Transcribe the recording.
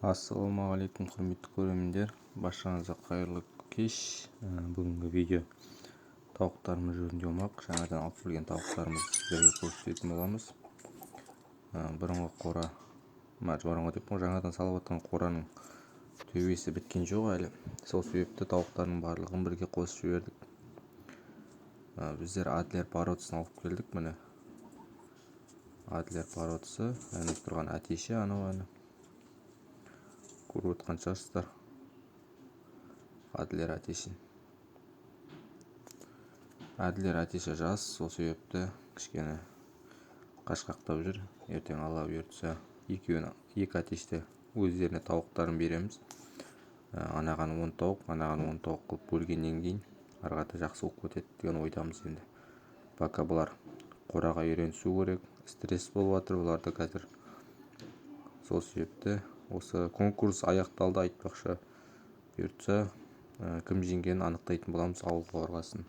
Ассалаумағалейкум, құрметті көрермендер! Баршаңызға қайырлы кеш! Бүгінгі видео тауықтарымыз жөнінде болмақ. Жаңадан алып келген тауықтарымызды сіздерге көрсететін боламыз. Бұрынғы қора, бұрынғы деп, жаңадан салып жатқан қораның төбесі біткен жоқ әлі. Сол себепті тауықтардың барлығын бірге қосып жібердік. Біздер адлер породасын алып келдік. Міне, адлер породасы. Әне тұрған әтеші анау, әне, көріп отқан шығарсыздар адлер әтешін. Адлер әтеші жас, сол себепті кішкене қашқақтап жүр. Ертең, Алла бұйыртса, екеуін, екі әтешті өздеріне тауықтарын береміз. Анаған 10 тауық, анаған 10 тауық қылып бөлгеннен кейін ары қарата жақсы болып кетеді деген ойдамыз. Енді пока бұлар қораға үйренісу керек, стресс болып жатыр бұларда қазір. Сол себепті осы конкурс аяқталды, айтпақшы. Бұйыртса, кім жеңгенін анықтайтын боламыз ауылға барғасын.